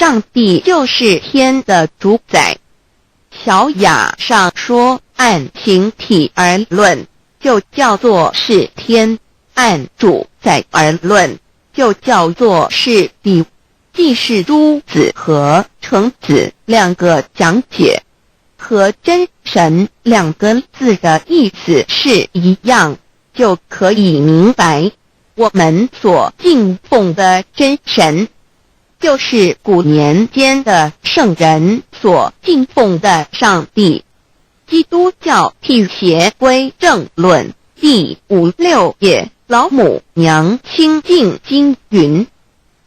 上帝就是天的主宰。小雅上說，按形體而論，就叫做是天；按主宰而論，就叫做是地。既是諸子和成子兩個講解，和真神兩個字的意思是一樣，就可以明白，我們所敬奉的真神，就是古年間的聖人所敬奉的上帝。基督教辟邪歸正論第五六頁，老母娘清淨經云：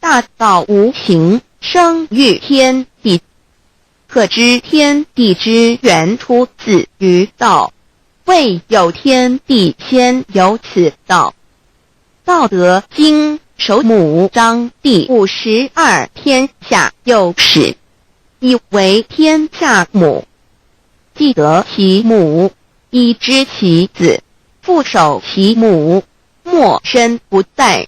大道無形，生於天地。可知天地之源出自於道，未有天地先有此道。道德經首母章第52，天下有始，以為天下母。既得其母，以知其子，復守其母，莫身不殆。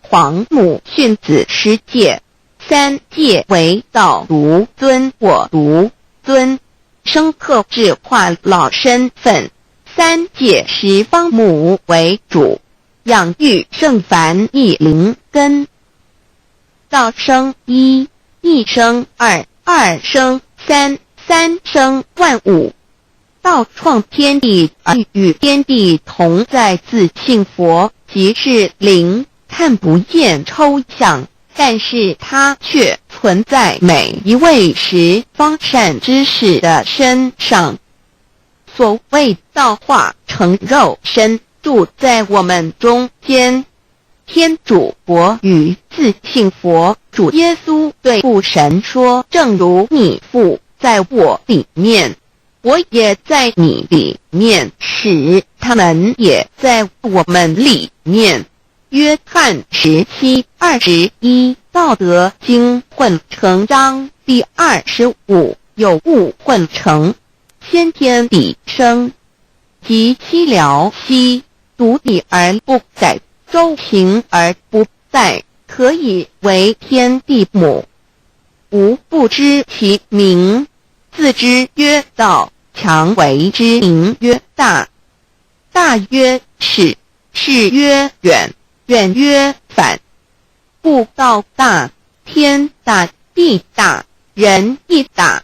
皇母訓子十誡，三誡為道獨尊我獨尊，生克制化老身份。三誡十方母為主，養育聖凡一靈根。道生一，一生二，二生三，三生萬物。道創天地而與天地同在，自性佛即是靈。看不見抽象，但是它卻存在每一位十方善知識的身上。所謂道化成肉身，住在我們中間。天主國與自性佛主耶穌對父神說：“正如你父在我裡面，我也在你裡面，使他們也在我們裡面。”約翰17:21，《道德經》混成章第25，有物混成，先天地生，及其了兮，獨立而不改，周行而不殆，可以為天地母。吾不知其名，自知曰道，強為之名曰大。大曰始，始曰遠。遠曰反，故道大，天大，地大，人亦大。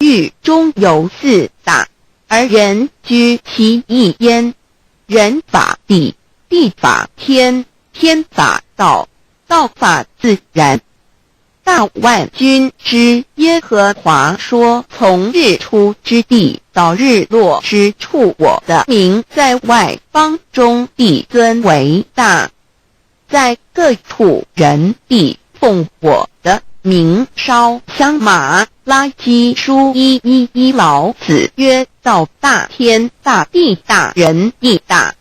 域中有四大，而人居其一焉。人法地，地法天，天法道，道法自然。大萬軍之耶和華說：從日出之地到日落之處，我的名在外邦中必尊為大。在各處人必奉我的名燒香瑪拉基書1:1:1老子曰：道大天大地大人亦大。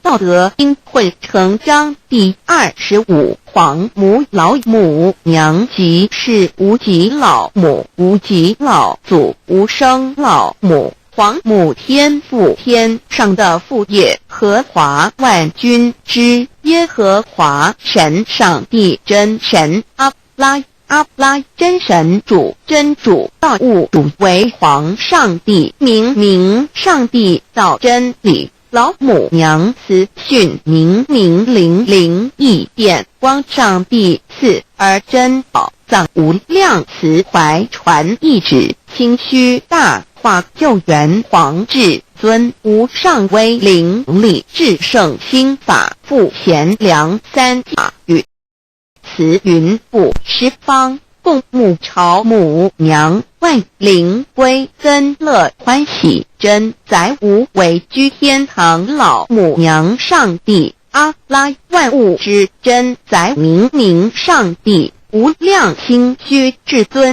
道德經混成章第25，皇母老母娘即是無極老母，無極老祖，無生老母。皇母天父天上的父耶和華萬軍之耶和華神上帝真神阿拉阿拉真神主真主道物主為皇上帝明明上帝道真理老母娘慈訓明明靈靈異變光上帝賜而真寶藏無量慈懷傳一旨清虛大化救援皇至尊無上威靈力至聖心法父賢良三法語慈雲布十方共母朝母娘萬靈歸根樂歡喜真宰無為居天堂老母娘上帝阿拉萬物之真宰明明上帝無量清虛至尊。